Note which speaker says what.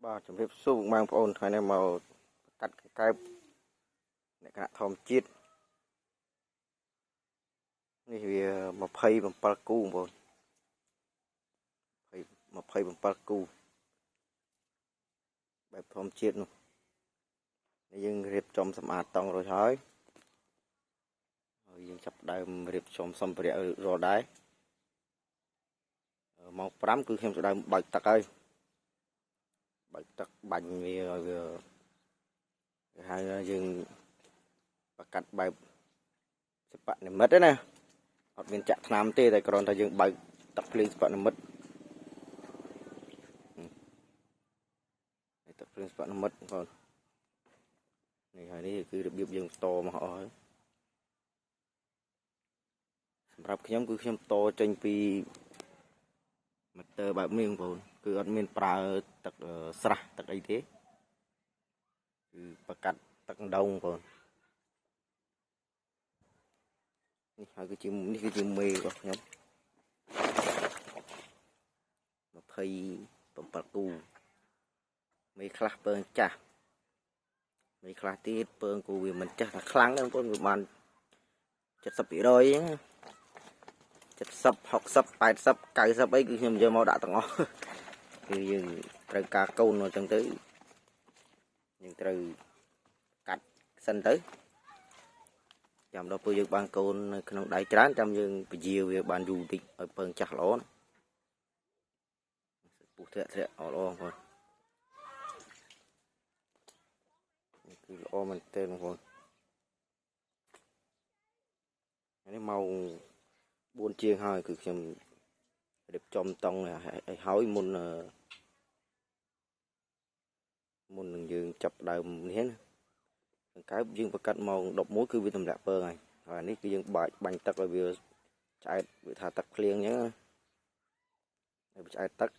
Speaker 1: បាទជំរាបសួរបងប្អូនថ្ងៃនេះមកកាត់កង្កែបលក្ខណៈធម្មជាតិនេះវា27គូបងប្អូន27គូបែបធម្មជាតិនោះនេះយើងរៀបចំសម្អាតតង់រួចហើយហើយយើងចាប់ដើមរៀបចំសម្ភារៈរាល់ដែរម៉ោង5គឺខ្ញុំចាប់ដើមបើកទឹកហើយបើកទឹកបាញ់វាឲ្យវាគេហៅយើងបកាត់បែបសិប្បនិមិត្តណាអត់មានចាក់ថ្នាំទេតែគ្រាន់តែយើងបើកទឹកភ្លើងសិប្បនិមិត្តទឹកភ្លើងសិប្បនិមិត្តបងនេះហើយនេះគឺរបៀបយើងតមកអស់ហើយសម្រាប់ខ្ញុំគឺខ្ញុំតចេញពីម៉ូទ័របែបនេះបងប្អូនគឺអត់មានប្រើទឹកស្រះទឹកអីទេគឺប្រកាត់ទឹកដងបងប្អូននេះហើយគឺជានេះគឺជាមេរបស់ខ្ញុំ27គូមេខ្លះពើងចាស់មេខ្លះទៀតពើងគូវាមិនចាស់តែខ្លាំងទេបងប្អូនវាបាន70%ហ្នឹង70 60 80 90អីគឺខ្ញុំយកមកដាក់ទាំងអស់គឺយើងត្រូវការកូនអញ្ចឹងទៅយើងត្រូវកាត់សិនទៅចាំដល់ពេលយើងបានកូននៅក្នុងដៃច្រើនចាំយើងពជាវាបានយូរតិចឲ្យពើងចាស់ល្អណាពុះធ្លាក់ធ្លាក់អត់ល្អបងប្អូននេះគឺល្អមែនទែនបងប្អូននេះម៉ោង4ជាងហើយគឺខ្ញុំរៀបចំតង់ឲ្យហើយមុននឹងយើងចាប់ដើមនេះណាកង្កែបយើងប្រកាត់ម៉ោង11គឺវាទម្លាក់ពើងហើយហើយនេះគឺយើងបាច់បាញ់ទឹកឲ្យវាឆ្អែតវាថាទឹកភ្លៀងអញ្ចឹងឲ្យវាឆ្អែតទឹក